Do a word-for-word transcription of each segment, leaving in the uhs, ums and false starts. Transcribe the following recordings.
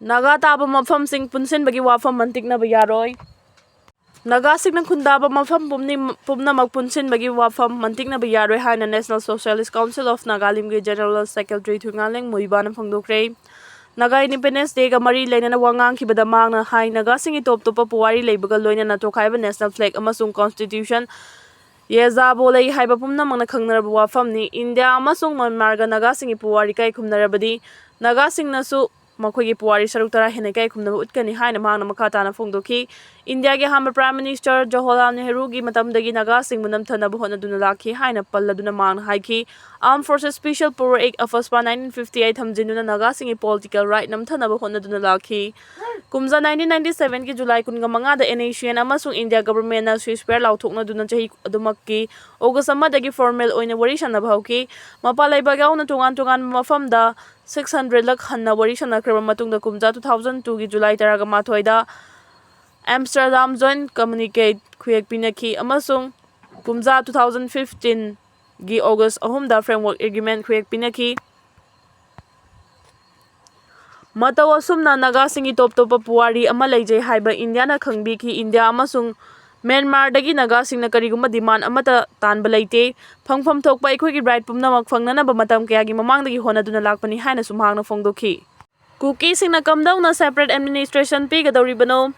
ꯅꯥꯒꯥ ꯇꯥꯕ ꯃꯐꯝꯁꯤꯡ ꯄꯨꯟꯁꯤꯟꯕꯒꯤ ꯋꯥꯐꯝ ꯃꯟꯇꯤꯛꯅꯕ ꯌꯥꯔꯣꯏ꯫ ꯅꯥꯒꯥꯁꯤꯡꯅ ꯈꯨꯟꯗꯥꯕ ꯃꯐꯝ ꯄꯨꯝꯅꯤꯡ-, ꯄꯨꯝꯅꯃꯛ ꯄꯨꯟꯁꯤꯟꯕꯒꯤ ꯋꯥꯐꯝ ꯃꯟꯇꯤꯛꯅꯕ ꯌꯥꯔꯣꯏ ꯍꯥꯏꯅ National Socialist Council of Nagalimꯒꯤ General Secretary ꯊꯨꯏꯉꯥꯂꯦꯡ ꯃꯨꯏꯕꯥꯅ ꯐꯣꯡꯗꯣꯛꯈ꯭ꯔꯦ꯫ Naga Independence Dayꯒ ꯃꯔꯤ ꯂꯩꯅꯅ ꯋꯥ ꯉꯥꯡꯈꯤꯕꯗ ꯃꯍꯥꯛꯅ ꯍꯥꯏ, ꯅꯥꯒꯥꯁꯤꯡꯒꯤ ꯇꯣꯞ ꯇꯣꯞꯄ ꯄꯨꯋꯥꯔꯤ ꯂꯩꯕꯒ ꯂꯣꯏꯅꯅ ꯇꯣꯈꯥꯏꯕ national flag ꯑꯃꯁꯨꯡ constitution ꯌꯦꯖꯥꯕꯣ ꯂꯩ ꯍꯥꯏꯕ ꯄꯨꯝꯅꯃꯛꯅ ꯈꯪꯅꯔꯕ ꯋꯥꯐꯝꯅꯤ꯫ ꯏꯟꯗꯤꯌꯥ ꯑꯃꯁꯨꯡ ꯃ꯭ꯌꯥꯟꯃꯥꯔꯒ ꯅꯥꯒꯥꯁꯤꯡꯒꯤ ꯄꯨꯋꯥꯔꯤ ꯏꯀꯥꯏ ꯈꯨꯝꯅꯔꯕꯗꯤ ꯅꯥꯒꯥꯁꯤꯡꯅꯁꯨ ꯃꯈꯣꯏꯒꯤ ꯄꯨꯋꯥꯔꯤ ꯁꯔꯨꯛ ꯇꯔꯥ ꯍꯦꯟꯅ ꯏꯀꯥꯏ ꯈꯨꯝꯅꯕ ꯎꯠꯀꯅꯤ ꯍꯥꯏꯅ ꯃꯍꯥꯛꯅ ꯃꯈꯥ ꯇꯥꯅ ꯐꯣꯡꯗꯣꯛꯈꯤ꯫ ꯏꯟꯗꯤꯌꯥꯒꯤ ꯑꯍꯥꯟꯕ Prime Minister ꯖꯋꯥꯍꯔꯂꯥꯜ ꯅꯦꯍꯔꯨꯒꯤ ꯃꯇꯝꯗꯒꯤ ꯅꯥꯒꯥꯁꯤꯡꯕꯨ ꯅꯝꯊꯅꯕ ꯍꯣꯠꯅꯗꯨꯅ ꯂꯥꯛꯈꯤ ꯍꯥꯏꯅ ꯄꯜꯂꯗꯨꯅ ꯃꯍꯥꯛꯅ ꯍꯥꯏꯈꯤ, Armed Forces Special Power Act, AFSPA, nineteen fifty eight ꯊꯝꯖꯤꯟꯗꯨꯅ ꯅꯥꯒꯥꯁꯤꯡꯒꯤ political right ꯅꯝꯊꯅꯕ ꯍꯣꯠꯅꯗꯨꯅ ꯂꯥꯛꯈꯤ꯫ ꯀꯨꯝꯖꯥ nineteen ninety sevenꯒꯤ July ꯀꯨꯟꯃꯉꯥꯗ NSCN ꯑꯃꯁꯨꯡ ꯏꯟꯗꯤꯌꯥ governmentꯅ ceasefire ꯂꯥꯎꯊꯣꯛꯅꯗꯨꯅ ꯆꯍꯤ ꯑꯗꯨꯃꯛꯀꯤ August ꯑꯃꯗꯒꯤ formal ꯑꯣꯏꯅ ꯋꯥꯔꯤ ꯁꯥꯟꯅꯕ ꯍꯧꯈꯤ꯫ ꯃꯄꯥꯟ ꯂꯩꯕꯥꯛ ꯌꯥꯎꯅ ꯇꯣꯉꯥꯟ ꯇꯣꯉꯥꯟꯕ ꯃꯐꯝꯗ six hundred ꯂꯛ ꯍꯟꯅ ꯋꯥꯔꯤ ꯁꯥꯟꯅꯈ꯭ꯔꯕ ꯃꯇꯨꯡꯗ ꯀꯨꯝꯖꯥ two thousand twoꯒꯤ July ꯇꯔꯥꯃꯥꯊꯣꯏꯗ Amsterdam Joint Communiqué ꯈꯨꯌꯦꯛ ꯄꯤꯅꯈꯤ ꯑꯃꯁꯨꯡ ꯀꯨꯝꯖꯥ two thousand fifteenꯒꯤ August ꯑꯍꯨꯝꯗ Framework Agreement ꯈꯨꯌꯦꯛ ꯄꯤꯅꯈꯤ꯫ ꯃꯇꯧ ꯑꯁꯨꯝꯅ ꯅꯥꯒꯥꯁꯤꯡꯒꯤ ꯇꯣꯞ ꯇꯣꯞꯄ ꯄꯨꯋꯥꯔꯤ ꯑꯃ ꯂꯩꯖꯩ ꯍꯥꯏꯕ ꯏꯟꯗꯤꯌꯥꯅ ꯈꯪꯕꯤꯈꯤ꯫ ꯏꯟꯗꯤꯌꯥ ꯑꯃꯁꯨꯡ ꯃ꯭ꯌꯥꯟꯃꯥꯔꯗꯒꯤ ꯅꯥꯒꯥꯁꯤꯡꯅ ꯀꯔꯤꯒꯨꯝꯕ demand ꯑꯃꯠꯇ ꯇꯥꯟꯕ ꯂꯩꯇꯦ꯫ ꯐꯪꯐꯝ ꯊꯣꯛꯄ ꯑꯩꯈꯣꯏꯒꯤ right ꯄꯨꯝꯅꯃꯛ ꯐꯪꯅꯅꯕ ꯃꯇꯝ ꯀꯌꯥꯒꯤ ꯃꯃꯥꯡꯗꯒꯤ ꯍꯣꯠꯅꯗꯨꯅ ꯂꯥꯛꯄꯅꯤ ꯍꯥꯏꯅꯁꯨ ꯃꯍꯥꯛꯅ ꯐꯣꯡꯗꯣꯛꯈꯤ꯫ ꯀꯨꯀꯤꯁꯤꯡꯅ ꯀꯝꯗꯧꯅ separate administration ꯄꯤꯒꯗꯧꯔꯤꯕꯅꯣ?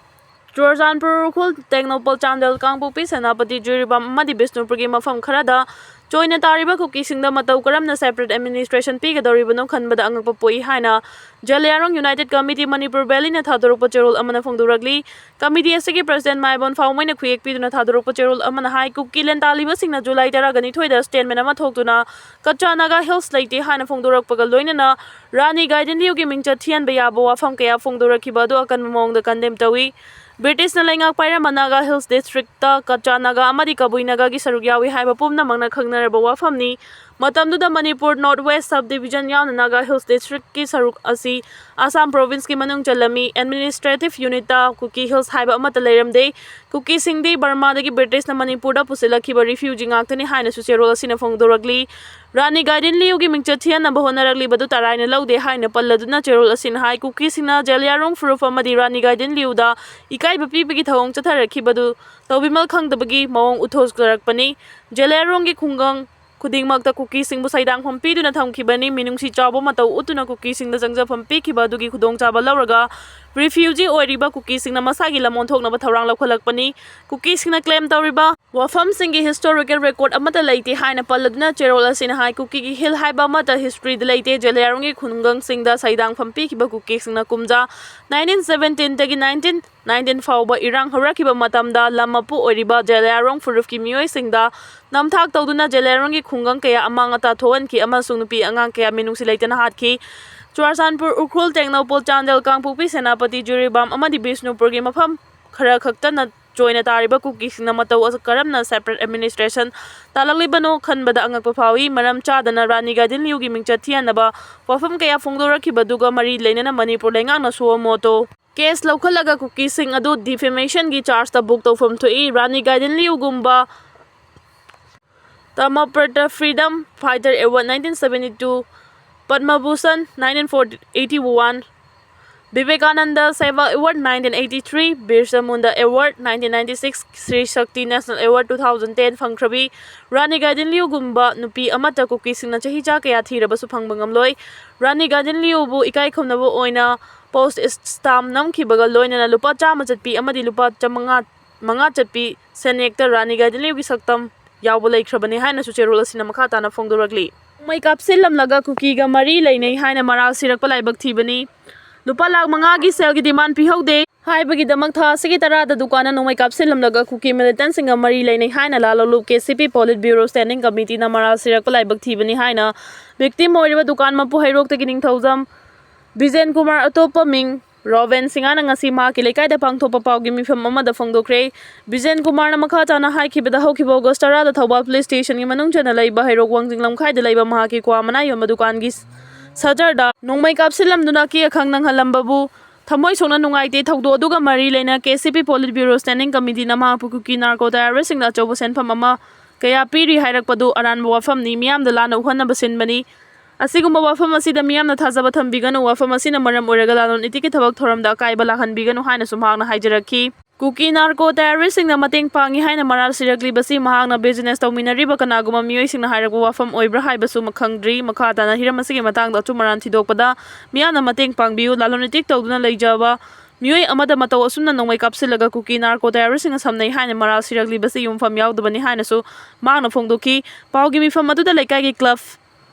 ꯆꯨꯔꯆꯥꯟꯄꯨꯔ, ꯎꯈ꯭ꯔꯨꯜ, ꯇꯦꯡꯅꯧꯄꯜ, ꯆꯥꯟꯗꯦꯜ, ꯀꯥꯡꯄꯣꯛꯄꯤ, ꯁꯦꯅꯥꯄꯇꯤ, ꯖꯤꯔꯤꯕꯥꯝ ꯑꯃꯗꯤ ꯕꯤꯁꯅꯨꯄꯨꯔꯒꯤ ꯃꯐꯝ ꯈꯔꯗ ꯆꯣꯏꯅ ꯇꯥꯔꯤꯕ ꯀꯨꯀꯤꯁꯤꯡꯗ ꯃꯇꯧ ꯀꯔꯝꯅ separate administration ꯄꯤꯒꯗꯧꯔꯤꯕꯅꯣ ꯈꯟꯕꯗ ꯑꯉꯛꯄ ꯄꯣꯛꯏ ꯍꯥꯏꯅ ꯖꯂꯤꯌꯥꯡꯔꯣꯡ United Committee ꯃꯅꯤꯄꯨꯔ ꯚꯦꯂꯤꯅ ꯊꯥꯗꯣꯔꯛꯄ ꯆꯦꯔꯣꯜ ꯑꯃꯅ ꯐꯣꯡꯗꯣꯔꯛꯂꯤ꯫ Committee ꯑꯁꯤꯒꯤ President ꯃꯥꯏꯕꯝ ꯐꯥꯎꯃꯩꯅ ꯈꯨꯌꯦꯛ ꯄꯤꯗꯨꯅ ꯊꯥꯗꯣꯔꯛꯄ ꯆꯦꯔꯣꯜ ꯑꯃꯅ ꯍꯥꯏ, ꯀꯨꯀꯤ ꯂꯦꯟꯇꯥꯂꯤꯕꯁꯤꯡꯅ July ꯇꯔꯥꯒ ꯅꯤꯊꯣꯏꯗ statement ꯑꯃ ꯊꯣꯛꯇꯨꯅ ꯀꯆꯥ ꯅꯥꯒꯥ Hills ꯂꯩꯇꯦ ꯍꯥꯏꯅ ꯐꯣꯡꯗꯣꯔꯛꯄꯒ ꯂꯣꯏꯅꯅ ꯔꯥꯅꯤ ꯒꯥꯏꯗꯤꯟꯂꯤꯌꯨꯒꯤ ꯃꯤꯡꯆꯠ ꯊꯤꯍꯟꯕ ꯌꯥꯕ ꯋꯥꯐꯝ ꯀꯌꯥ ꯐꯣꯡꯗꯣꯔꯛꯈꯤꯕ ꯑꯗꯨ ꯑꯀꯟꯕ ꯃꯑꯣꯡꯗ condemn ꯇꯧꯏ꯫ ꯕ꯭ꯔꯤꯇꯤꯁꯅ ꯂꯩꯉꯥꯛ ꯄꯥꯏꯔꯝꯕ ꯅꯥꯒꯥ Hills Districtꯇ ꯀꯆꯥ ꯅꯥꯒꯥ ꯑꯃꯗꯤ ꯀꯕꯨꯏ ꯅꯥꯒꯥꯒꯤ ꯁꯔꯨꯛ ꯌꯥꯎꯏ ꯍꯥꯏꯕ ꯄꯨꯝꯅꯃꯛꯅ ꯈꯪꯅꯔꯕ ꯋꯥꯐꯝꯅꯤ꯫ ꯃꯇꯝꯗꯨꯗ Manipur North West Sub Division ꯌꯥꯎꯅ Naga Hills Districtꯀꯤ ꯁꯔꯨꯛ ꯑꯁꯤ ꯑꯁꯥꯝ Provinceꯀꯤ ꯃꯅꯨꯡ ꯆꯜꯂꯝꯃꯤ꯫ Administrative Unitꯇ Kuki Hills ꯍꯥꯏꯕ ꯑꯃꯠꯇ ꯂꯩꯔꯝꯗꯦ꯫ ꯀꯨꯀꯤꯁꯤꯡꯗꯤ ꯕꯔꯃꯥꯗꯒꯤ ꯕ꯭ꯔꯤꯇꯤꯁꯅ ꯃꯅꯤꯄꯨꯔꯗ ꯄꯨꯁꯤꯜꯂꯛꯈꯤꯕ refugee ꯉꯥꯛꯇꯅꯤ ꯍꯥꯏꯅꯁꯨ ꯆꯦꯔꯣꯜ ꯑꯁꯤꯅ ꯐꯣꯡꯗꯣꯔꯛꯂꯤ꯫ ꯔꯥꯅꯤ ꯒꯥꯏꯗꯤꯟꯂꯤꯌꯨꯒꯤ ꯃꯤꯡꯆꯠ ꯊꯤꯍꯟꯅꯕ ꯍꯣꯠꯅꯔꯛꯂꯤꯕꯗꯨ ꯇꯔꯥꯏꯅ ꯂꯧꯗꯦ ꯍꯥꯏꯅ ꯄꯜꯂꯗꯨꯅ ꯆꯦꯔꯣꯜ ꯑꯁꯤꯅ ꯍꯥꯏ, ꯀꯨꯀꯤꯁꯤꯡꯅ ꯖꯦꯂꯤꯌꯥꯡꯔꯣꯡ ꯐꯨꯔꯨꯞ ꯑꯃꯗꯤ ꯔꯥꯅꯤ ꯒꯥꯏꯗꯤꯟꯂꯤꯌꯨꯗ ꯏꯀꯥꯏꯕ ꯄꯤꯕꯒꯤ ꯊꯧꯑꯣꯡ ꯆꯠꯊꯔꯛꯈꯤꯕꯗꯨ ꯇꯧꯕꯤꯃꯜ ꯈꯪꯗꯕꯒꯤ ꯃꯑꯣꯡ ꯎꯠꯊꯣꯛꯆꯔꯛꯄꯅꯤ꯫ ꯖꯦꯂꯤꯌꯥꯡꯔꯣꯡꯒꯤ ꯈꯨꯡꯒꯪ ꯈꯨꯗꯤꯡꯃꯛꯇ ꯀꯨꯀꯤꯁꯤꯡꯕꯨ ꯁꯩꯗꯥꯡꯐꯝ ꯄꯤꯗꯨꯅ ꯊꯝꯈꯤꯕꯅꯤ꯫ ꯃꯤꯅꯨꯡꯁꯤ ꯆꯥꯎꯕ ꯃꯇꯧ ꯎꯠꯇꯨꯅ ꯀꯨꯀꯤꯁꯤꯡꯗ ꯆꯪꯖꯐꯝ ꯄꯤꯈꯤꯕ ꯑꯗꯨꯒꯤ ꯈꯨꯗꯣꯡꯆꯥꯕ ꯂꯧꯔꯒ refugee ꯑꯣꯏꯔꯤꯕ ꯀꯨꯀꯤꯁꯤꯡꯅ ꯃꯁꯥꯒꯤ ꯂꯝ ꯑꯣꯟꯊꯣꯛꯅꯕ ꯊꯧꯔꯥꯡ ꯂꯧꯈꯠꯂꯛꯄꯅꯤ꯫ ꯀꯨꯀꯤꯁꯤꯡꯅ claim ꯇꯧꯔꯤꯕ ꯋꯥꯐꯝꯁꯤꯡꯒꯤ historical record ꯑꯃꯠꯇ ꯂꯩꯇꯦ ꯍꯥꯏꯅ ꯄꯜꯂꯗꯨꯅ ꯆꯦꯔꯣꯜ ꯑꯁꯤꯅ ꯍꯥꯏ, ꯀꯨꯀꯤꯒꯤ hill ꯍꯥꯏꯕ ꯑꯃꯠꯇ historyꯗ ꯂꯩꯇꯦ꯫ ꯖꯦꯂꯤꯌꯥꯡꯔꯣꯡꯒꯤ ꯈꯨꯡꯒꯪꯁꯤꯡꯗ ꯁꯩꯗꯥꯡꯐꯝ ꯄꯤꯈꯤꯕ ꯀꯨꯀꯤꯁꯤꯡꯅ ꯀꯨꯝꯖꯥ nineteen seventeenꯗꯒꯤ nineteen nineteen ꯐꯥꯎꯕ ꯏꯔꯥꯡ ꯍꯧꯔꯛꯈꯤꯕ ꯃꯇꯝꯗ ꯂꯝ ꯃꯄꯨ ꯑꯣꯏꯔꯤꯕ ꯖꯦꯂꯤꯌꯥꯡꯔꯣꯡ ꯐꯨꯔꯨꯞꯀꯤ ꯃꯤꯑꯣꯏꯁꯤꯡꯗ ꯅꯝꯊꯥꯛ ꯇꯧꯗꯨꯅ ꯖꯦꯂꯤꯌꯥꯡꯔꯣꯡꯒꯤ ꯈꯨꯡꯒꯪ ꯀꯌꯥ ꯑꯃꯥꯡ ꯑꯇꯥ ꯊꯣꯛꯍꯟꯈꯤ ꯑꯃꯁꯨꯡ ꯅꯨꯄꯤ ꯑꯉꯥꯡ ꯀꯌꯥ ꯃꯤꯅꯨꯡꯁꯤ ꯂꯩꯇꯅ ꯍꯥꯠꯈꯤ꯫ ꯆꯨꯔꯥꯆꯥꯟꯄꯨꯔ, ꯎꯈ꯭ꯔꯨꯜ, ꯇꯦꯡꯅꯧꯄꯜ, ꯆꯥꯟꯗꯦꯜ, ꯀꯥꯡꯄꯣꯛꯄꯤ, ꯁꯦꯅꯥꯄꯇꯤ, ꯖꯤꯔꯤꯕꯥꯝ ꯑꯃꯗꯤ ꯕꯤꯁꯅꯨꯄꯨꯔꯒꯤ ꯃꯐꯝ ꯈꯔ ꯈꯛꯇ ꯅꯠꯇꯅ ꯇꯥꯔꯤꯕ ꯀꯨꯀꯤꯁꯤꯡꯅ ꯃꯇꯧ ꯑꯁꯨꯛ ꯀꯔꯝꯅ separate administration ꯇꯥꯜꯂꯛꯂꯤꯕꯅꯣ ꯈꯟꯕꯗ ꯑꯉꯛꯄ ꯐꯥꯎꯏ꯫ ꯃꯔꯝ ꯆꯥꯗꯅ ꯔꯥꯅꯤ ꯒꯥꯏꯗꯤꯟꯂꯤꯌꯨꯒꯤ ꯃꯤꯡꯆꯠ ꯊꯤꯍꯟꯅꯕ ꯋꯥꯐꯝ ꯀꯌꯥ ꯐꯣꯡꯗꯣꯔꯛꯈꯤꯕꯗꯨꯒ ꯃꯔꯤ ꯂꯩꯅꯅ ꯃꯅꯤꯄꯨꯔ ꯂꯩꯉꯥꯛꯅ suo motu case ꯂꯧꯈꯠꯂꯒ ꯀꯨꯀꯤꯁꯤꯡ ꯑꯗꯨ defamationꯒꯤ chargeꯇ book ꯇꯧꯐꯝ ꯊꯣꯛꯏ꯫ ꯔꯥꯅꯤ ꯒꯥꯏꯗꯤꯟꯂꯤꯌꯨꯒꯨꯝꯕ ꯇꯃꯄ꯭ꯔꯇ Freedom Fighter Award nineteen seventy two, Padma Bhushan nineteen eighty one, Vivekananda Seva Award nineteen eighty three, Birsa Munda Award nineteen ninety six, Sri Shakti National Award two thousand ten ꯐꯪꯈ꯭ꯔꯕꯤ ꯔꯥꯅꯤ ꯒꯥꯏꯗꯤꯟꯂꯤꯌꯨꯒꯨꯝꯕ ꯅꯨꯄꯤ ꯑꯃꯠꯇ ꯀꯨꯀꯤꯁꯤꯡꯅ ꯆꯍꯤꯆꯥ ꯀꯌꯥ ꯊꯤꯔꯕꯁꯨ ꯐꯪꯕ ꯉꯝꯂꯣꯏ꯫ ꯔꯥꯅꯤ ꯒꯥꯏꯗꯤꯟꯂꯤꯌꯨꯕꯨ ꯏꯀꯥꯏ ꯈꯨꯝꯅꯕ ꯑꯣꯏꯅ post stamp ꯅꯝꯈꯤꯕꯒ ꯂꯣꯏꯅꯅ ꯂꯨꯄꯥ ꯆꯥꯝꯃ ꯆꯠꯄꯤ ꯑꯃꯗꯤ ꯂꯨꯄꯥ ꯆꯥꯃꯉꯥ, ꯃꯉꯥ ꯆꯠꯄꯤ ꯁꯦꯟꯌꯦꯛꯇ ꯔꯥꯅꯤ ꯒꯥꯏꯗꯤꯟꯂꯤꯌꯨꯒꯤ ꯁꯛꯇꯝ ꯌꯥꯎꯕ ꯂꯩꯈ꯭ꯔꯕꯅꯤ ꯍꯥꯏꯅꯁꯨ ꯆꯦꯔꯣꯜ ꯑꯁꯤꯅ ꯃꯈꯥ ꯇꯥꯅ ꯐꯣꯡꯗꯣꯔꯛꯂꯤ꯫ ꯅꯣꯡꯃꯩ ꯀꯥꯞꯁꯤꯜꯂꯝꯂꯒ ꯀꯨꯀꯤꯒ ꯃꯔꯤ ꯂꯩꯅꯩ ꯍꯥꯏꯅ ꯃꯔꯥꯜ ꯁꯤꯔꯛꯄ ꯂꯥꯏꯕꯛ ꯊꯤꯕꯅꯤ꯫ ꯂꯨꯄꯥ ꯂꯥꯈ ꯃꯉꯥꯒꯤ ꯁꯦꯜꯒꯤ demand ꯄꯤꯍꯧꯗꯦ ꯍꯥꯏꯕꯒꯤꯗꯃꯛ ꯊꯥ ꯑꯁꯤꯒꯤ ꯇꯔꯥꯗ ꯗꯨꯀꯥꯟꯗ ꯅꯣꯡꯃꯩ ꯀꯥꯞꯁꯤꯜꯂꯝꯂꯒ ꯀꯨꯀꯤ militantꯁꯤꯡꯒ ꯃꯔꯤ ꯂꯩꯅꯩ ꯍꯥꯏꯅ ꯂꯥꯂꯣꯡ Polit Bureau Standing Committeeꯅ ꯃꯔꯥꯜ ꯁꯤꯔꯛꯄ ꯂꯥꯏꯕꯛ ꯊꯤꯕꯅꯤ ꯍꯥꯏꯅ victim ꯑꯣꯏꯔꯤꯕ ꯗꯨꯀꯥꯟ ꯃꯄꯨ ꯍꯩꯔꯣꯛꯇꯒꯤ ꯅꯤꯡꯊꯧꯖꯝ ꯕꯤꯖꯦꯟ ꯀꯨꯃꯥꯔ, ꯑꯇꯣꯞꯄ ꯃꯤꯡ ꯔꯣꯕꯤꯟ ꯁꯤꯡꯍꯅ ꯉꯁꯤ ꯃꯍꯥꯛꯀꯤ ꯂꯩꯀꯥꯏꯗ ꯄꯥꯡꯊꯣꯛꯄ ꯄꯥꯎꯒꯤ ꯃꯤꯐꯝ ꯑꯃꯗ ꯐꯣꯡꯗꯣꯛꯈ꯭ꯔꯦ꯫ ꯕꯤꯖꯦꯟ ꯀꯨꯃꯥꯔꯅ ꯃꯈꯥ ꯇꯥꯅ ꯍꯥꯏꯈꯤꯕꯗ, ꯍꯧꯈꯤꯕ ꯑꯣꯒꯁ ꯇꯔꯥꯗ ꯊꯧꯕꯥꯜ ꯄꯨꯂꯤꯁ ꯁ꯭ꯇꯦꯁꯟꯒꯤ ꯃꯅꯨꯡ ꯆꯟꯅ ꯂꯩꯕ ꯍꯩꯔꯣꯛ ꯋꯥꯡꯖꯤꯡ ꯂꯝꯈꯥꯏꯗ ꯂꯩꯕ ꯃꯍꯥꯛꯀꯤ ꯀ꯭ꯋꯥ ꯃꯅꯥ ꯌꯣꯟꯕ ꯗꯨꯀꯥꯟꯒꯤ ꯁꯇꯔꯗ ꯅꯣꯡꯃꯩ ꯀꯥꯞꯁꯤꯜꯂꯝꯗꯨꯅ ꯑꯀꯤ ꯑꯈꯪ ꯅꯪꯍꯜꯂꯝꯕꯕꯨ ꯊꯃꯣꯏ ꯁꯣꯛꯅ ꯅꯨꯡꯉꯥꯏꯇꯦ꯫ ꯊꯧꯗꯣꯛ ꯑꯗꯨꯒ ꯃꯔꯤ ꯂꯩꯅ ꯀꯦ ꯁꯤ ꯄꯤ ꯄꯣꯂꯤꯠ ꯕ꯭ꯌꯨꯔꯣ ꯁ꯭ꯇꯦꯟꯗꯤꯡ ꯀꯃꯤꯇꯤꯅ ꯃꯍꯥꯛꯄꯨ ꯀꯨꯀꯤ ꯅꯥꯔꯀꯣ ꯇꯦꯔꯣꯔꯤꯁꯁꯤꯡꯗ ꯑꯆꯧꯕ ꯁꯦꯟꯐꯝ ꯑꯃ ꯀꯌꯥ ꯄꯤꯔꯤ ꯍꯥꯏꯔꯛꯄꯗꯨ ꯑꯔꯥꯟꯕ ꯋꯥꯐꯝꯅꯤ, ꯃꯤꯌꯥꯝꯗ ꯂꯥꯟꯅ ꯎꯍꯟꯅꯕ ꯁꯤꯟꯕꯅꯤ꯫ ꯑꯁꯤꯒꯨꯝꯕ ꯋꯥꯐꯝ ꯑꯁꯤꯗ ꯃꯤꯌꯥꯝꯅ ꯊꯥꯖꯕ ꯊꯝꯕꯤꯒꯅꯨ꯫ ꯋꯥꯐꯝ ꯑꯁꯤꯅ ꯃꯔꯝ ꯑꯣꯏꯔꯒ ꯂꯂꯣꯟ ꯏꯇꯤꯛꯀꯤ ꯊꯕꯛ ꯊꯧꯔꯝꯗ ꯑꯀꯥꯏꯕ ꯂꯥꯛꯍꯟꯕꯤꯒꯅꯨ ꯍꯥꯏꯅꯁꯨ ꯃꯍꯥꯛꯅ ꯍꯥꯏꯖꯔꯛꯈꯤ꯫ ꯀꯨꯀꯤ ꯅꯥꯔꯀꯣ ꯇꯦꯔꯣꯔꯤꯁꯁꯤꯡꯅ ꯃꯇꯦꯡ ꯄꯥꯡꯉꯤ ꯍꯥꯏꯅ ꯃꯔꯥꯜ ꯁꯤꯔꯛꯂꯤꯕꯁꯤ ꯃꯍꯥꯛꯅ ꯕꯤꯖꯤꯅꯦꯁ ꯇꯧꯃꯤꯟꯅꯔꯤꯕ ꯀꯅꯥꯒꯨꯝꯕ ꯃꯤꯑꯣꯏꯁꯤꯡꯅ ꯍꯥꯏꯔꯛꯄ ꯋꯥꯐꯝ ꯑꯣꯏꯕ꯭ꯔꯥ ꯍꯥꯏꯕꯁꯨ ꯈꯪꯗ꯭ꯔꯤ꯫ ꯃꯈꯥ ꯇꯥꯅ ꯍꯤꯔꯝ ꯑꯁꯤꯒꯤ ꯃꯇꯥꯡꯗ ꯑꯆꯨꯝ ꯑꯔꯥꯟ ꯊꯤꯗꯣꯛꯄꯗ ꯃꯤꯌꯥꯝꯅ ꯃꯇꯦꯡ ꯄꯥꯡꯕꯤꯌꯨ꯫ ꯂꯂꯣꯟ ꯏꯇꯤꯛ ꯇꯧꯗꯨꯅ ꯂꯩꯖꯕ ꯃꯤꯑꯣꯏ ꯑꯃꯗ ꯃꯇꯧ ꯑꯁꯨꯝꯅ ꯅꯣꯡꯃꯩ ꯀꯥꯞꯁꯤꯜꯂꯒ ꯀꯨꯀꯤ ꯅꯥꯔꯀꯣ ꯇꯦꯔꯣꯔꯤꯁꯁꯤꯡꯅ ꯁꯝꯅꯩ ꯍꯥꯏꯅ ꯃꯔꯥꯜ ꯁꯤꯔꯛꯂꯤꯕꯁꯤ ꯌꯨꯝꯐꯝ ꯌꯥꯎꯗꯕꯅꯤ ꯍꯥꯏꯅꯁꯨ ꯃꯍꯥꯛꯅ ꯐꯣꯡꯗꯣꯛꯈꯤ꯫ ꯄꯥꯎꯒꯤ ꯃꯤꯐꯝ ꯑꯗꯨꯗ ꯂꯩꯀꯥꯏꯒꯤ ꯀ꯭ꯂꯕ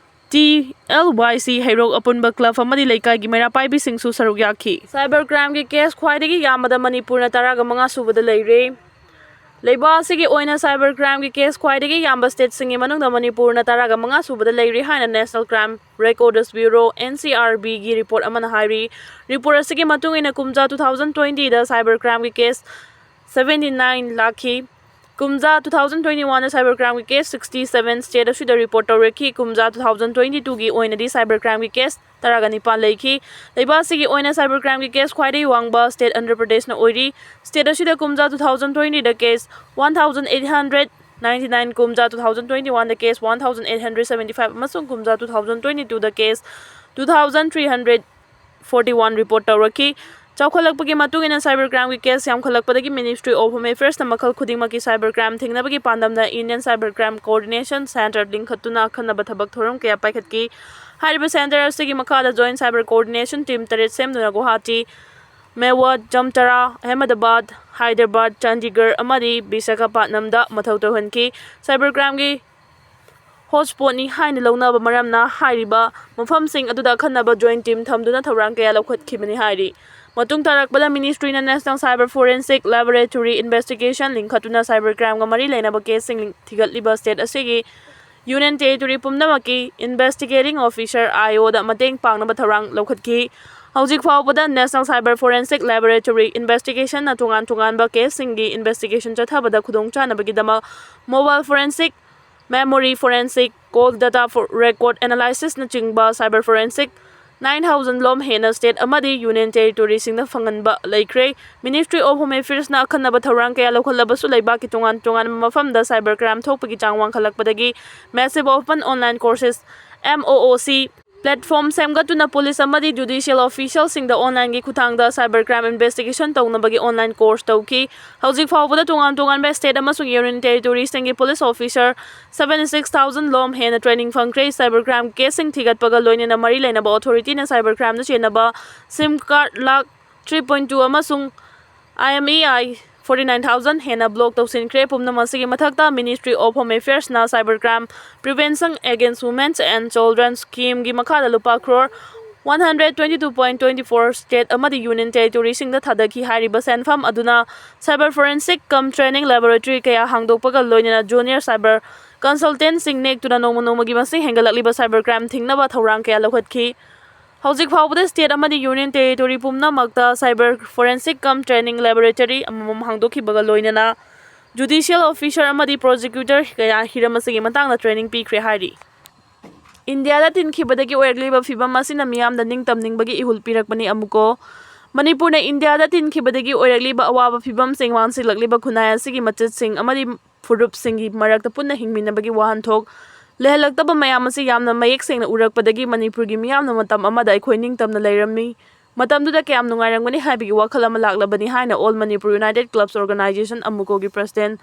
ꯇꯤ ꯑꯦꯜ ꯋꯥꯏ ꯁꯤ ꯍꯩꯔꯣꯛ ꯑꯄꯨꯟꯕ ꯀ꯭ꯂꯕ ꯑꯃꯗꯤ ꯂꯩꯀꯥꯏꯒꯤ ꯃꯩꯔꯥ ꯄꯥꯏꯕꯤꯁꯤꯡꯁꯨ ꯁꯔꯨꯛ ꯌꯥꯈꯤ꯫ ꯁꯥꯏꯕꯔ ꯀ꯭ꯔꯥꯏꯝꯒꯤ ꯀꯦꯁ ꯈ꯭ꯋꯥꯏꯗꯒꯤ ꯌꯥꯝꯕꯗ ꯃꯅꯤꯄꯨꯔꯅ ꯇꯔꯥꯒ ꯃꯉꯥ ꯁꯨꯕꯗ ꯂꯩꯔꯦ꯫ ꯂꯩꯕꯥꯛ ꯑꯁꯤꯒꯤ ꯑꯣꯏꯅ ꯁꯥꯏꯕꯔ ꯀ꯭ꯔꯥꯏꯝꯒꯤ ꯀꯦꯁ ꯈ꯭ꯋꯥꯏꯗꯒꯤ ꯌꯥꯝꯕ ꯁ꯭ꯇꯦꯠꯁꯤꯡꯒꯤ ꯃꯅꯨꯡꯗ ꯃꯅꯤꯄꯨꯔꯅ ꯇꯔꯥꯒ ꯃꯉꯥ ꯁꯨꯕꯗ ꯂꯩꯔꯦ ꯍꯥꯏꯅ national crime records bureau, N C R ꯕꯤꯒꯤ ꯔꯤꯄꯣꯔꯠ ꯑꯃꯅ ꯍꯥꯏꯔꯤ꯫ ꯔꯤꯄꯣꯔꯠ ꯑꯁꯤꯒꯤ ꯃꯇꯨꯡ ꯏꯟꯅ, ꯀꯨꯝꯖꯥ ꯇꯨ ꯊꯥꯎꯖꯟ ꯇ꯭ꯋꯦꯟꯇꯤꯗ ꯁꯥꯏꯕꯔ ꯀ꯭ꯔꯥꯏꯝꯒꯤ ꯀꯦꯁ ꯁꯕꯦꯟꯇꯤ ꯅꯥꯏꯟ ꯂꯥꯛꯈꯤ꯫ ꯀꯨꯝꯖꯥ ꯇꯨ ꯊꯥꯎꯖꯟ ꯇ꯭ꯋꯦꯟꯇꯤ ꯋꯥꯟꯗ ꯁꯥꯏꯕꯔ ꯀ꯭ꯔꯥꯏꯝꯒꯤ ꯀꯦꯁ ꯁꯤꯛꯁꯇꯤ ꯁꯕꯦꯟ ꯁ꯭ꯇꯦꯠ ꯑꯁꯤꯗ ꯔꯤꯄꯣꯔꯠ ꯇꯧꯔꯛꯈꯤ꯫ ꯀꯨꯝꯖꯥ ꯇꯨ ꯊꯥꯎꯖꯟ ꯇ꯭ꯋꯦꯟꯇꯤ ꯇꯨꯒꯤ ꯑꯣꯏꯅꯗꯤ ꯁꯥꯏꯕꯔ ꯀ꯭ꯔꯥꯏꯝꯒꯤ ꯀꯦꯁ ꯇꯔꯥꯒ ꯅꯤꯄꯥꯟ ꯂꯩꯈꯤ꯫ ꯂꯩꯕꯥꯛ ꯑꯁꯤꯒꯤ ꯑꯣꯏꯅ ꯁꯥꯏꯕꯔ ꯀ꯭ꯔꯥꯏꯝꯒꯤ ꯀꯦꯁ ꯈ꯭ꯋꯥꯏꯗꯒꯤ ꯋꯥꯡꯕ ꯁ꯭ꯇꯦꯠ ꯑꯟꯙ꯭ꯔ ꯄ꯭ꯔꯗꯦꯁꯅ ꯑꯣꯏꯔꯤ꯫ ꯁ꯭ꯇꯦꯠ ꯑꯁꯤꯗ ꯀꯨꯝꯖꯥ ꯇꯨ ꯊꯥꯎꯖꯟ ꯇ꯭ꯋꯦꯟꯇꯤꯗ case one thousand eight hundred ninety nine, ꯀꯨꯝꯖꯥ ꯇꯨ ꯊꯥꯎꯖꯟ ꯇ꯭ꯋꯦꯟꯇꯤ ꯋꯥꯟꯗ case one thousand eight hundred seventy five ꯑꯃꯁꯨꯡ ꯀꯨꯝꯖꯥ ꯇꯨ ꯊꯥꯎꯖꯟ ꯇ꯭ꯋꯦꯟꯇꯤ ꯇꯨꯗ case two thousand three hundred forty one report ꯇꯧꯔꯛꯈꯤ꯫ ꯆꯥꯎꯈꯠꯂꯛꯄꯒꯤ ꯃꯇꯨꯡ ꯏꯟꯅ ꯁꯥꯏꯕꯔ ꯀ꯭ꯔꯥꯏꯝꯒꯤ ꯀꯦꯁ ꯌꯥꯝꯈꯠꯂꯛꯄꯗꯒꯤ ꯃꯤꯅꯤꯁꯇ꯭ꯔꯤ ꯑꯣꯐ ꯍꯣꯝ ꯑꯦꯐꯤꯌꯔꯁꯅ ꯃꯈꯜ ꯈꯨꯗꯤꯡꯃꯛꯀꯤ ꯁꯥꯏꯕꯔ ꯀ꯭ꯔꯥꯏꯝ ꯊꯤꯡꯅꯕꯒꯤ ꯄꯥꯟꯗꯝꯗ Indian cyber crime coordination centre ꯂꯤꯡꯈꯠꯇꯨꯅ ꯑꯈꯟꯅꯕ ꯊꯕꯛ ꯊꯧꯔꯝ ꯀꯌꯥ ꯄꯥꯏꯈꯠꯈꯤ꯫ ꯍꯥꯏꯔꯤꯕ ꯁꯦꯟꯇꯔ ꯑꯁꯤꯒꯤ ꯃꯈꯥꯗ ꯖꯣꯏꯟꯠ ꯁꯥꯏꯕꯔ ꯀꯣꯑꯣꯔꯗꯤꯅꯦꯁꯟ ꯇꯤꯝ ꯇꯔꯦꯠ ꯁꯦꯝꯗꯨꯅ ꯒꯨꯋꯥꯍꯥꯇꯤ, ꯃꯦꯋꯥꯠ, ꯖꯝꯇꯥꯔꯥ, ꯑꯍꯃꯦꯗꯕꯥꯗ, ꯍꯥꯏꯗ꯭ꯔꯕꯥꯗ, ꯆꯥꯟꯗꯤꯒꯔ ꯑꯃꯗꯤ ꯕꯤꯁꯥꯈꯥꯄꯠꯅꯝꯗ ꯃꯊꯧ ꯇꯧꯍꯟꯈꯤ꯫ ꯁꯥꯏꯕꯔ ꯀ꯭ꯔꯥꯏꯝꯒꯤ ꯍꯣꯠꯁ꯭ꯄꯣꯠꯅꯤ ꯍꯥꯏꯅ ꯂꯧꯅꯕ ꯃꯔꯝꯅ ꯍꯥꯏꯔꯤꯕ ꯃꯐꯝꯁꯤꯡ ꯑꯗꯨꯗ ꯑꯈꯟꯅꯕ ꯖꯣꯏꯟꯠ ꯇꯤꯝ ꯊꯝꯗꯨꯅ ꯊꯧꯔꯥꯡ ꯀꯌꯥ ꯂꯧꯈꯠꯈꯤꯕꯅꯤ ꯍꯥꯏꯔꯤ꯫ ꯃꯇꯨꯡ ꯇꯥꯔꯛꯄꯗ ꯃꯤꯅꯤꯁꯇ꯭ꯔꯤꯅ national cyber forensic laboratory investigation ꯂꯤꯡꯈꯠꯇꯨꯅ ꯁꯥꯏꯕꯔ ꯀ꯭ꯔꯥꯏꯝꯒ ꯃꯔꯤ ꯂꯩꯅꯕ ꯀꯦꯁꯁꯤꯡ ꯊꯤꯒꯠꯂꯤꯕ ꯁ꯭ꯇꯦꯠ ꯑꯁꯤꯒꯤ ꯌꯨꯅꯤꯌꯟ ꯇꯦꯔꯤꯇꯣꯔꯤ ꯄꯨꯝꯅꯃꯛꯀꯤ ꯏꯟꯚꯦꯁꯇꯤꯒꯦꯇꯤꯡ ꯑꯣꯐꯤꯁꯔ, ꯑꯥꯏ ꯑꯣꯗ ꯃꯇꯦꯡ ꯄꯥꯡꯅꯕ ꯊꯧꯔꯥꯡ ꯂꯧꯈꯠꯈꯤ꯫ ꯍꯧꯖꯤꯛ ꯐꯥꯎꯕꯗ National Cyber Forensic Laboratory Investigation ꯅ ꯇꯣꯉꯥꯟ ꯇꯣꯉꯥꯟꯕ case ꯁꯤꯡꯒꯤ investigation ꯆꯠꯊꯕꯗ ꯈꯨꯗꯣꯡꯆꯥꯅꯕꯒꯤꯗꯃꯛ mobile forensic, memory forensic, call data for record analysis ꯅꯆꯤꯡꯕ cyber forensic nine thousand ꯂꯣꯝ ꯍꯦꯟꯅ state ꯑꯃꯗꯤ union territory ꯁꯤꯡꯗ ꯐꯪꯍꯟꯕ ꯂꯩꯈ꯭ꯔꯦ꯫ Ministry of Home Affairs ꯅ ꯑꯈꯟꯅꯕ ꯊꯧꯔꯥꯡ ꯀꯌꯥ ꯂꯧꯈꯠꯂꯕꯁꯨ, ꯂꯩꯕꯥꯛꯀꯤ ꯇꯣꯉꯥꯟ ꯇꯣꯉꯥꯟꯕ ꯃꯐꯝꯗ cyber crime ꯊꯣꯛꯄꯒꯤ ꯆꯥꯡ ꯋꯥꯡꯈꯠꯂꯛꯄꯗꯒꯤ Massive Open Online Courses, M O O C, platform ꯁꯦꯝꯒꯠꯇꯨꯅ police ꯑꯃꯗꯤ judicial official ꯁꯤꯡꯗ online ꯒꯤ ꯈꯨꯠꯊꯥꯡꯗ cyber crime investigation ꯇꯧꯅꯕꯒꯤ online course ꯇꯧꯈꯤ꯫ ꯍꯧꯖꯤꯛ ꯐꯥꯎꯕꯗ ꯇꯣꯉꯥꯟ ꯇꯣꯉꯥꯟꯕ state ꯑꯃꯁꯨꯡ union territory ꯁꯤꯡꯒꯤ police officer seventy six thousand ꯂꯣꯝ ꯍꯦꯟꯅ training ꯐꯪꯈ꯭ꯔꯦ꯫ Cyber crime case ꯁꯤꯡ ꯊꯤꯒꯠꯄꯒ ꯂꯣꯏꯅꯅ ꯃꯔꯤ ꯂꯩꯅꯕ authority ꯅ cyber crime ꯗ ꯆꯦꯟꯅꯕ SIM card lakh three point two ꯑꯃꯁꯨꯡ IMEI forty nine thousand ꯍꯦꯟꯅ block ꯇꯧꯁꯤꯟꯈ꯭ꯔꯦ꯫ ꯄꯨꯝꯅꯃꯛ ꯑꯁꯤꯒꯤ ꯃꯊꯛꯇ Ministry of Home Affairs ꯅ cyber crime prevention against women and children scheme ꯒꯤ ꯃꯈꯥꯗ ꯂꯨꯄꯥ crore one hundred twenty two point twenty four state ꯑꯃꯗꯤ union territory ꯁꯤꯡꯗ ꯊꯥꯗꯈꯤ꯫ ꯍꯥꯏꯔꯤꯕ ꯁꯦꯟꯐꯝ ꯑꯗꯨꯅ cyber forensic cum training laboratory ꯀꯌꯥ ꯍꯥꯡꯗꯣꯛꯄꯒ ꯂꯣꯏꯅꯅ junior cyber consultant ꯁꯤꯡ ꯅꯦꯛꯇꯨꯅ ꯅꯣꯡꯃ ꯅꯣꯡꯃꯒꯤ ꯃꯁꯤꯡ ꯍꯦꯟꯒꯠꯂꯛꯂꯤꯕ cyber crime ꯊꯤꯡꯅꯕ ꯊꯧꯔꯥꯡ ꯀꯌꯥ ꯂꯧꯈꯠꯈꯤ꯫ ꯍꯧꯖꯤꯛ ꯐꯥꯎꯕꯗ state ꯑꯃꯗꯤ union territory ꯄꯨꯝꯅꯃꯛꯇ cyber forensic cum training laboratory ꯑꯃꯃꯝ ꯍꯥꯡꯗꯣꯛꯈꯤꯕꯒ ꯂꯣꯏꯅꯅ judicial officer ꯑꯃꯗꯤ prosecutor ꯀꯌꯥ ꯍꯤꯔꯝ ꯑꯁꯤꯒꯤ ꯃꯇꯥꯡꯗ training ꯄꯤꯈ꯭ꯔꯦ ꯍꯥꯏꯔꯤ꯫ ꯏꯟꯗꯤꯌꯥꯗ ꯇꯤꯟꯈꯤꯕꯗꯒꯤ ꯑꯣꯏꯔꯛꯂꯤꯕ ꯐꯤꯚꯝ ꯑꯁꯤꯅ ꯃꯤꯌꯥꯝꯗ ꯅꯤꯡꯇꯝꯅꯤꯡꯕꯒꯤ ꯏꯍꯨꯜ ꯄꯤꯔꯛꯄꯅꯤ꯫ ꯑꯃꯨꯛꯀꯣ, ꯃꯅꯤꯄꯨꯔꯅ ꯏꯟꯗꯤꯌꯥꯗ ꯇꯤꯟꯈꯤꯕꯗꯒꯤ ꯑꯣꯏꯔꯛꯂꯤꯕ ꯑꯋꯥꯕ ꯐꯤꯚꯝꯁꯤꯡ, ꯃꯥꯡꯁꯤꯜꯂꯛꯂꯤꯕ ꯈꯨꯟꯅꯥꯏ ꯑꯁꯤꯒꯤ ꯃꯆꯦꯠꯁꯤꯡ ꯑꯃꯗꯤ ꯐꯨꯔꯨꯞꯁꯤꯡꯒꯤ ꯃꯔꯛꯇ ꯄꯨꯟꯅ ꯍꯤꯡꯃꯤꯟꯅꯕꯒꯤ ꯋꯥꯍꯟꯊꯣꯛ ꯂꯩꯍꯜꯂꯛꯇꯕ ꯃꯌꯥꯝ ꯑꯁꯤ ꯌꯥꯝꯅ ꯃꯌꯦꯛ ꯁꯦꯡꯅ ꯎꯔꯛꯄꯗꯒꯤ ꯃꯅꯤꯄꯨꯔꯒꯤ ꯃꯤꯌꯥꯝꯅ ꯃꯇꯝ ꯑꯃꯗ ꯑꯩꯈꯣꯏ ꯅꯤꯡꯇꯝꯅ ꯂꯩꯔꯝꯃꯤ꯫ ꯃꯇꯝꯗꯨꯗ ꯀꯌꯥꯝ ꯅꯨꯡꯉꯥꯏꯔꯝꯒꯅꯤ ꯍꯥꯏꯕꯒꯤ ꯋꯥꯈꯜ ꯑꯃ ꯂꯥꯛꯂꯕꯅꯤ ꯍꯥꯏꯅ All Manipur United Clubs Organization, ꯑꯃꯨꯀꯣꯒꯤ president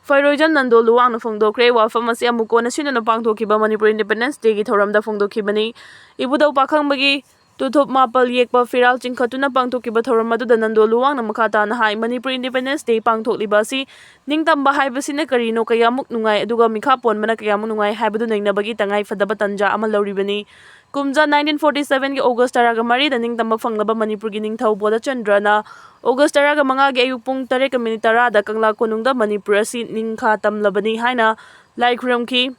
ꯐꯩꯔꯣꯏꯖꯝ Nando ꯂꯨꯋꯥꯡꯅ ꯐꯣꯡꯗꯣꯛꯈ꯭ꯔꯦ꯫ ꯋꯥꯐꯝ ꯑꯁꯤ ꯑꯃꯨꯀꯣꯅ ꯁꯤꯟꯗꯨꯅ ꯄꯥꯡꯊꯣꯛꯈꯤꯕ ꯃꯅꯤꯄꯨꯔ Independence Day ꯒꯤ ꯊꯧꯔꯝꯗ ꯐꯣꯡꯗꯣꯛꯈꯤꯕꯅꯤ꯫ ꯏꯕꯨꯙꯧ ꯄꯥꯈꯪꯕꯒꯤ ꯇꯨꯊꯨꯞ ꯃꯥꯄꯜ ꯌꯦꯛꯄ ꯐꯤꯔꯥꯜ ꯆꯤꯡꯈꯠꯇꯨꯅ ꯄꯥꯡꯊꯣꯛꯈꯤꯕ ꯊꯧꯔꯝ ꯑꯗꯨꯗ ꯅꯟꯗꯣ ꯂꯨꯋꯥꯡꯅ ꯃꯈꯥ ꯇꯥꯅ ꯍꯥꯏ, ꯃꯅꯤꯄꯨꯔ Independence Day ꯄꯥꯡꯊꯣꯛꯂꯤꯕ ꯑꯁꯤ ꯅꯤꯡꯇꯝꯕ ꯍꯥꯏꯕꯁꯤꯅ ꯀꯔꯤꯅꯣ, ꯀꯌꯥꯃꯨꯛ ꯅꯨꯡꯉꯥꯏ, ꯑꯗꯨꯒ ꯃꯤꯈꯥ ꯄꯣꯟꯕꯅ ꯀꯌꯥꯃꯨꯛ ꯅꯨꯡꯉꯥꯏ ꯍꯥꯏꯕꯗꯨ ꯅꯩꯅꯕꯒꯤ ꯇꯉꯥꯏ ꯐꯗꯕ ꯇꯟꯖꯥ ꯑꯃ ꯂꯧꯔꯤꯕꯅꯤ꯫ ꯀꯨꯝꯖꯥ nineteen forty seven ꯒꯤ August ꯇꯔꯥꯒ ꯃꯔꯤꯗ ꯅꯤꯡꯇꯝꯕ ꯐꯪꯂꯕ ꯃꯅꯤꯄꯨꯔꯒꯤ ꯅꯤꯡꯊꯧ ꯕꯣꯙꯆꯟꯗ꯭ꯔꯅ August ꯇꯔꯥꯒ ꯃꯉꯥꯒꯤ ꯑꯌꯨꯛ ꯄꯨꯡ ꯇꯔꯦꯠꯀ minute ꯇꯔꯥꯗ ꯀꯪꯂꯥ ꯀꯣꯅꯨꯡꯗ ꯃꯅꯤꯄꯨꯔ ꯑꯁꯤ ꯅꯤꯡꯈꯥ ꯇꯝꯂꯕꯅꯤ ꯍꯥꯏꯅ ꯂꯥꯏ ꯈꯨꯔꯨꯝꯈꯤ꯫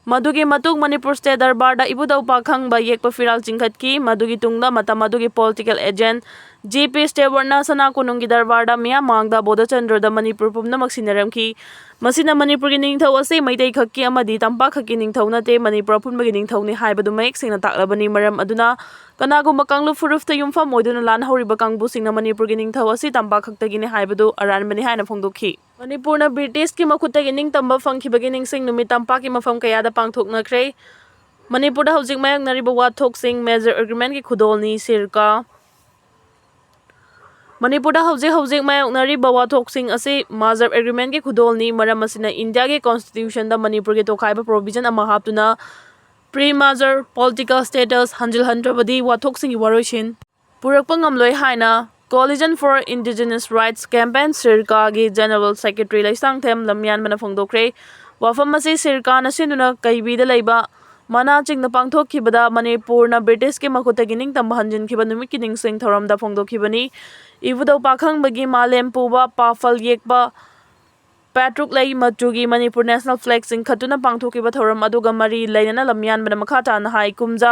ꯃꯗꯨꯒꯤ ꯃꯇꯨꯡ ꯃꯅꯤꯄꯨꯔ ꯁ꯭ꯇꯦꯠ ꯗꯔꯕꯥꯔꯗ ꯏꯕꯨꯙꯧ ꯄꯥꯈꯪꯕ ꯌꯦꯛꯄ ꯐꯤꯔꯥꯜ ꯆꯤꯡꯈꯠꯈꯤ꯫ ꯃꯗꯨꯒꯤ ꯇꯨꯡꯗ ꯃꯇꯝ ꯑꯗꯨꯒꯤ ꯄꯣꯂꯤꯇꯤꯀꯦꯜ ꯑꯦꯖꯦꯟꯠ ꯖꯤ ꯄꯤ ꯁ꯭ꯇꯦꯋꯥꯔꯠꯅ ꯁꯅꯥ ꯀꯣꯅꯨꯡꯒꯤ ꯗꯔꯕꯥꯔꯗ ꯃꯤꯌꯥꯝ ꯃꯥꯡꯗ ꯕꯣꯙꯆꯟꯗ꯭ꯔꯗ ꯃꯅꯤꯄꯨꯔ ꯄꯨꯝꯅꯃꯛ ꯁꯤꯟꯅꯔꯝꯈꯤ꯫ ꯃꯁꯤꯅ ꯃꯅꯤꯄꯨꯔꯒꯤ ꯅꯤꯡꯊꯧ ꯑꯁꯤ ꯃꯩꯇꯩ ꯈꯛꯀꯤ ꯑꯃꯗꯤ ꯇꯝꯄꯥꯛ ꯈꯛꯀꯤ ꯅꯤꯡꯊꯧ ꯅꯠꯇꯦ, ꯃꯅꯤꯄꯨꯔ ꯑꯄꯨꯟꯕꯒꯤ ꯅꯤꯡꯊꯧꯅꯤ ꯍꯥꯏꯕꯗꯨ ꯃꯌꯦꯛ ꯁꯦꯡꯅ ꯇꯥꯛꯂꯕꯅꯤ꯫ ꯃꯔꯝ ꯑꯗꯨꯅ ꯀꯅꯥꯒꯨꯝꯕ ꯀꯥꯡꯂꯨꯞ ꯐꯨꯔꯨꯞꯇ ꯌꯨꯝꯐꯝ ꯑꯣꯏꯗꯨꯅ ꯂꯥꯟꯍꯧꯔꯤꯕ ꯀꯥꯡꯕꯨꯁꯤꯡꯅ ꯃꯅꯤꯄꯨꯔꯒꯤ ꯅꯤꯡꯊꯧ ꯑꯁꯤ ꯇꯝꯄꯥꯛ ꯈꯛꯇꯒꯤꯅꯤ ꯍꯥꯏꯕꯗꯨ ꯑꯔꯥꯟꯕꯅꯤ ꯍꯥꯏꯅ ꯐꯣꯡꯗꯣꯛꯈꯤ꯫ ꯃꯅꯤꯄꯨꯔꯅ ꯕ꯭ꯔꯤꯇꯤꯁꯀꯤ ꯃꯈꯨꯠꯇꯒꯤ ꯅꯤꯡꯇꯝꯕ ꯐꯪꯈꯤꯕꯒꯤ ꯅꯤꯡꯁꯤꯡ ꯅꯨꯃꯤꯠ ꯇꯝꯄꯥꯛꯀꯤ ꯃꯐꯝ ꯀꯌꯥꯗ ꯄꯥꯡꯊꯣꯛꯅꯈ꯭ꯔꯦ꯫ ꯃꯅꯤꯄꯨꯔꯗ ꯍꯧꯖꯤꯛ ꯃꯥꯌꯣꯛꯅꯔꯤꯕ ꯋꯥꯊꯣꯛꯁꯤꯡ ꯃꯦꯖꯔ ꯑꯦꯒ꯭ꯔꯤꯃꯦꯟꯒꯤ ꯈꯨꯗꯣꯜꯅꯤ꯫ ꯁꯤꯔꯀꯥ꯫ ꯃꯅꯤꯄꯨꯔꯗ ꯍꯧꯖꯤꯛ ꯍꯧꯖꯤꯛ ꯃꯥꯌꯣꯛꯅꯔꯤꯕ ꯋꯥꯊꯣꯛꯁꯤꯡ ꯑꯁꯤ ꯃꯥꯖꯔ ꯑꯦꯒ꯭ꯔꯤꯃꯦꯟꯒꯤ ꯈꯨꯗꯣꯜꯅꯤ꯫ ꯃꯔꯝ ꯑꯁꯤꯅ ꯏꯟꯗꯤꯌꯥꯒꯤ ꯀꯣꯟꯁꯇꯤꯇ꯭ꯌꯨꯁꯟꯗ ꯃꯅꯤꯄꯨꯔꯒꯤ ꯇꯣꯈꯥꯏꯕ ꯄ꯭ꯔꯣꯚꯤꯖꯟ ꯑꯃ ꯍꯥꯞꯇꯨꯅ ꯄ꯭ꯔꯤ ꯃꯥꯖꯔ ꯄꯣꯂꯤꯇꯤꯀꯦꯜ ꯁ꯭ꯇꯦꯇꯁ ꯍꯟꯖꯤꯜꯍꯟꯗ꯭ꯔꯕꯗꯤ ꯋꯥꯊꯣꯛꯁꯤꯡꯒꯤ ꯋꯥꯔꯣꯏꯁꯤꯟ ꯄꯨꯔꯛꯄ ꯉꯝꯂꯣꯏ ꯍꯥꯏꯅ Coalition for Indigenous Rights Campaign, ꯁꯤꯔꯀꯥꯒꯤ ꯖꯦꯅꯔꯦꯜ ꯁꯦꯀ꯭ꯔꯦꯇꯔꯤ ꯂꯩꯁꯥꯡꯊꯦꯝ ꯂꯝꯌꯥꯟꯕꯅ ꯐꯣꯡꯗꯣꯛꯈ꯭ꯔꯦ꯫ ꯋꯥꯐꯝ ꯑꯁꯤ ꯁꯤꯔꯀꯥꯅ ꯁꯤꯟꯗꯨꯅ ꯀꯩꯕꯤꯗ ꯂꯩꯕ ꯃꯅꯥ ꯆꯤꯡꯗ ꯄꯥꯡꯊꯣꯛꯈꯤꯕꯗ ꯃꯅꯤꯄꯨꯔꯅ ꯕ꯭ꯔꯤꯇꯤꯁꯀꯤ ꯃꯈꯨꯠꯇꯒꯤ ꯅꯤꯡꯇꯝꯕ ꯍꯟꯖꯤꯟꯈꯤꯕ ꯅꯨꯃꯤꯠꯀꯤ ꯅꯤꯡꯁꯤꯡ ꯊꯧꯔꯝꯗ ꯐꯣꯡꯗꯣꯛꯈꯤꯕꯅꯤ꯫ ꯏꯕꯨꯙꯧ ꯄꯥꯈꯪꯕꯒꯤ ꯃꯥꯂꯦꯝ ꯄꯨꯕ ꯄꯥꯐꯜ ꯌꯦꯛꯄ ꯄꯦꯇ꯭ꯔꯨꯛ ꯂꯩ ꯃꯆꯨꯒꯤ ꯃꯅꯤꯄꯨꯔ ꯅꯦꯁꯅꯦꯜ ꯐ꯭ꯂꯦꯒ ꯆꯤꯡꯈꯠꯇꯨꯅ ꯄꯥꯡꯊꯣꯛꯈꯤꯕ ꯊꯧꯔꯝ ꯑꯗꯨꯒ ꯃꯔꯤ ꯂꯩꯅꯅ ꯂꯝꯌꯥꯟꯕꯅ ꯃꯈꯥ ꯇꯥꯅ ꯍꯥꯏ, ꯀꯨꯝꯖꯥ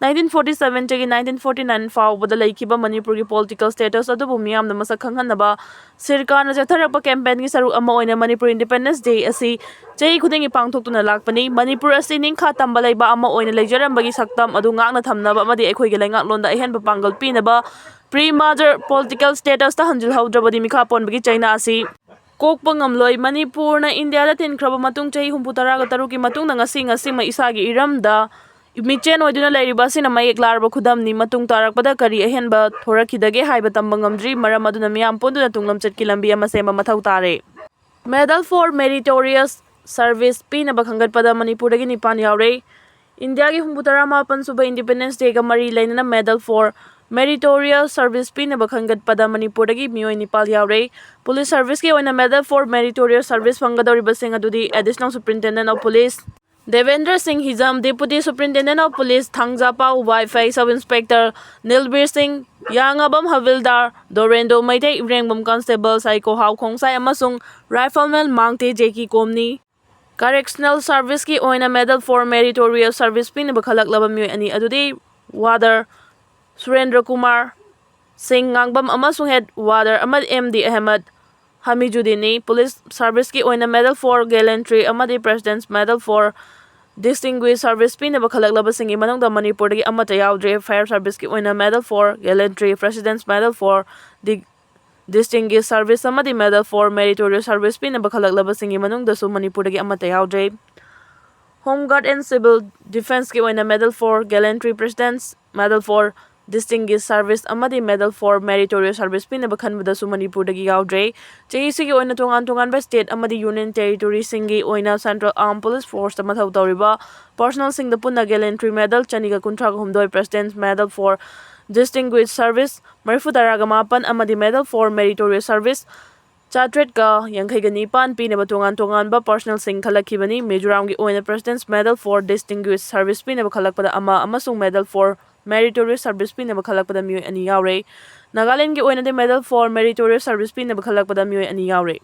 ꯅꯥꯏꯟꯇꯤꯟ ꯐꯣꯔꯇꯤ ꯁꯚꯦꯟꯗꯒꯤ ꯅꯥꯏꯟꯇꯤꯟ ꯐꯣꯔꯇꯤ ꯅꯥꯏꯟ ꯐꯥꯎꯕꯗ ꯂꯩꯈꯤꯕ ꯃꯅꯤꯄꯨꯔꯒꯤ ꯄꯣꯂꯤꯇꯤꯀꯦꯜ ꯁ꯭ꯇꯦꯇꯁ ꯑꯗꯨꯕꯨ ꯃꯤꯌꯥꯝꯅ ꯃꯁꯛ ꯈꯪꯍꯟꯅꯕ ꯁꯤꯔꯀꯥꯔꯅ ꯆꯠꯊꯔꯛꯄ ꯀꯦꯝꯄꯦꯟꯒꯤ ꯁꯔꯨꯛ ꯑꯃ ꯑꯣꯏꯅ ꯃꯅꯤꯄꯨꯔ ꯏꯟꯗꯤꯄꯦꯟꯗꯦꯟꯁ ꯗꯦ ꯑꯁꯤ ꯆꯍꯤ ꯈꯨꯗꯤꯡꯒꯤ ꯄꯥꯡꯊꯣꯛꯇꯨꯅ ꯂꯥꯛꯄꯅꯤ꯫ ꯃꯅꯤꯄꯨꯔ ꯑꯁꯤ ꯅꯤꯡꯈꯥ ꯇꯝꯕ ꯂꯩꯕꯥꯛ ꯑꯃ ꯑꯣꯏꯅ ꯂꯩꯖꯔꯝꯕꯒꯤ ꯁꯛꯇꯝ ꯑꯗꯨ ꯉꯥꯛꯅ ꯊꯝꯅꯕ ꯑꯃꯗꯤ ꯑꯩꯈꯣꯏꯒꯤ ꯂꯩꯉꯥꯛꯂꯣꯟꯗ ꯑꯍꯦꯟꯕ ꯄꯥꯡꯒꯜ ꯄꯤꯅꯕ ꯄ꯭ꯔꯤ ꯃꯥꯖꯔ ꯄꯣꯂꯤꯇꯤꯀꯦꯜ ꯁ꯭ꯇꯦꯇꯁꯇ ꯍꯟꯖꯤꯜꯍꯧꯗ꯭ꯔꯕꯗꯤ ꯃꯤꯈꯥ ꯄꯣꯟꯕꯒꯤ ꯆꯩꯅꯥ ꯑꯁꯤ ꯀꯣꯛꯄ ꯉꯝꯂꯣꯏ꯫ ꯃꯅꯤꯄꯨꯔꯅ ꯏꯟꯗꯤꯌꯥꯗ ꯇꯤꯟꯈ꯭ꯔꯕ ꯃꯇꯨꯡ ꯆꯍꯤ ꯍꯨꯝꯐꯨ ꯇꯔꯥꯒ ꯇꯔꯨꯛꯀꯤ ꯃꯇꯨꯡꯗ ꯉꯁꯤ ꯉꯁꯤꯃꯛ ꯏꯁꯥꯒꯤ ꯏꯔꯝꯗ ꯃꯤꯆꯦꯟ ꯑꯣꯏꯗꯨꯅ ꯂꯩꯔꯤꯕ ꯑꯁꯤꯅ ꯃꯌꯦꯛ ꯂꯥꯔꯕ ꯈꯨꯗꯝꯅꯤ꯫ ꯃꯇꯨꯡ ꯇꯥꯔꯛꯄꯗ ꯀꯔꯤ ꯑꯍꯦꯟꯕ ꯊꯣꯔꯛꯈꯤꯗꯒꯦ ꯍꯥꯏꯕ ꯇꯝꯕ ꯉꯝꯗ꯭ꯔꯤ꯫ ꯃꯔꯝ ꯑꯗꯨꯅ ꯃꯤꯌꯥꯝ ꯄꯨꯟꯗꯨꯅ ꯇꯨꯡꯂꯝꯆꯠꯀꯤ ꯂꯝꯕꯤ ꯑꯃ ꯁꯦꯝꯕ ꯃꯊꯧ ꯇꯥꯔꯦ꯫ Medal for Meritorious Service ꯄꯤꯅꯕ ꯈꯟꯒꯠꯄꯗ ꯃꯅꯤꯄꯨꯔꯗꯒꯤ ꯅꯤꯄꯥꯟ ꯌꯥꯎꯔꯦ꯫ ꯏꯟꯗꯤꯌꯥꯒꯤ ꯍꯨꯝꯐꯨ ꯇꯔꯥ ꯃꯥꯄꯟ ꯁꯨꯕ ꯏꯟꯗꯤꯄꯦꯟꯗꯦꯟꯁ ꯗꯦꯒ ꯃꯔꯤ ꯂꯩꯅꯅ Medal for Meritorious Service ꯄꯤꯅꯕ ꯈꯟꯒꯠꯄꯗ ꯃꯅꯤꯄꯨꯔꯗꯒꯤ ꯃꯤꯑꯣꯏ ꯅꯤꯄꯥꯟ ꯌꯥꯎꯔꯦ꯫ ꯄꯨꯂꯤꯁ ꯁꯔꯚꯤꯁꯀꯤ ꯑꯣꯏꯅ Medal for Meritorious Service ꯐꯪꯒꯗꯧꯔꯤꯕꯁꯤꯡ ꯑꯗꯨꯗꯤ Additional Superintendent of Police Debendra ꯁꯤꯡ ꯍꯤꯖꯝ, Deputy Superintendent of Police ꯊꯥꯡꯖꯥꯄꯥꯎ ꯋꯥꯏꯐꯩ, Sub Inspector ꯅꯤꯜꯕꯤꯔ ꯁꯤꯡ, ꯌꯥꯉꯥꯕꯝ ꯍꯕꯤꯜꯗꯥꯔ ꯗꯣꯔꯦꯟꯗꯣ ꯃꯩꯇꯩ, ꯏꯔꯦꯡꯕꯝ ꯀꯟꯁꯇꯦꯕꯜ ꯁꯥꯏꯀꯣꯍꯥꯎ ꯈꯣꯡꯁꯥꯏ ꯑꯃꯁꯨꯡ ꯔꯥꯏꯐꯜꯃꯦꯟ ꯃꯥꯡꯇꯦ ꯖꯦꯀꯤ ꯀꯣꯝꯅꯤ꯫ Correctional Serviceꯀꯤ ꯑꯣꯏꯅ Medal for Meritorious Service ꯄꯤꯅꯕ ꯈꯜꯂꯛꯂꯕ ꯃꯤꯑꯣꯏ ꯑꯅꯤ ꯑꯗꯨꯗꯤ Warder ꯁꯨꯔꯦꯟꯗ꯭ꯔ ꯀꯨꯃꯥꯔ ꯁꯤꯡ ꯉꯥꯡꯕꯝ ꯑꯃꯁꯨꯡ Head Warder ꯑꯃꯗꯤ ꯑꯦꯝ ꯗꯤ ꯑꯍꯃꯗ ꯍꯃꯤꯖꯨꯗꯤꯟꯅꯤ꯫ Police Serviceꯀꯤ ꯑꯣꯏꯅ Medal for Gallantry ꯑꯃꯗꯤ President's Medal for Distinguished Service ꯄꯤꯅꯕ ꯈꯜꯂꯛꯂꯕꯁꯤꯡꯒꯤ ꯃꯅꯨꯡꯗ ꯃꯅꯤꯄꯨꯔꯗꯒꯤ ꯑꯃꯠꯇ ꯌꯥꯎꯗ꯭ꯔꯦ꯫ Fire Serviceꯀꯤ ꯑꯣꯏꯅ Medal for Gallantry, President's Medal for Di- Distinguished Service ꯑꯃꯗꯤ Medal for Meritorious Service ꯄꯤꯅꯕ ꯈꯜꯂꯛꯂꯕꯁꯤꯡꯒꯤ ꯃꯅꯨꯡꯗꯁꯨ ꯃꯅꯤꯄꯨꯔꯗꯒꯤ ꯑꯃꯠꯇ ꯌꯥꯎꯗ꯭ꯔꯦ꯫ Home Guard and Civil Defenceꯀꯤ ꯑꯣꯏꯅ Medal for Gallantry, President's Medal for Distinguished Service ꯑꯃꯗꯤ Medal for Meritorious Service ꯄꯤꯅꯕ ꯈꯟꯕꯗꯁꯨ ꯃꯅꯤꯄꯨꯔꯗꯒꯤ ꯌꯥꯎꯗ꯭ꯔꯦ꯫ ꯆꯍꯤꯁꯤꯒꯤ ꯑꯣꯏꯅ ꯇꯣꯉꯥꯟ ꯇꯣꯉꯥꯟꯕ state ꯑꯃꯗꯤ union territoryꯁꯤꯡꯒꯤ ꯑꯣꯏꯅ Central Armed Police Forceꯇ ꯃꯊꯧ ꯇꯧꯔꯤꯕ personnelꯁꯤꯡꯗ ꯄꯨꯟꯅ Gallantry Medal ꯆꯅꯤꯒ ꯀꯨꯟꯊ꯭ꯔꯥꯒ ꯍꯨꯝꯗꯣꯏ, President's Medal for Distinguished Service ꯃꯔꯤꯐꯨ ꯇꯔꯥꯒ ꯃꯥꯄꯟ ꯑꯃꯗꯤ Medal for Meritorious Service ꯆꯥꯇ꯭ꯔꯦꯠꯀ ꯌꯥꯡꯈꯩꯒ ꯅꯤꯄꯥꯟ ꯄꯤꯅꯕ ꯇꯣꯉꯥꯟ ꯇꯣꯉꯥꯟꯕ personnelꯁꯤꯡ ꯈꯜꯂꯛꯈꯤꯕꯅꯤ꯫ ꯃꯤꯖꯣꯔꯥꯝꯒꯤ ꯑꯣꯏꯅ President's Medal for Distinguished Service ꯄꯤꯅꯕ ꯈꯜꯂꯛꯄꯗ ꯑꯃ ꯑꯃꯁꯨꯡ Medal for Meritorious Service ꯄꯤꯅꯕ ꯈꯜꯂꯛꯄꯗ ꯃꯤꯑꯣꯏ ꯑꯅꯤ ꯌꯥꯎꯔꯦ꯫ ꯅꯥꯒꯥꯂꯦꯟꯒꯤ ꯑꯣꯏꯅꯗꯤ Medal for Meritorious Service ꯄꯤꯅꯕ ꯈꯜꯂꯛꯄꯗ ꯃꯤꯑꯣꯏ ꯑꯅꯤ ꯌꯥꯎꯔꯦ꯫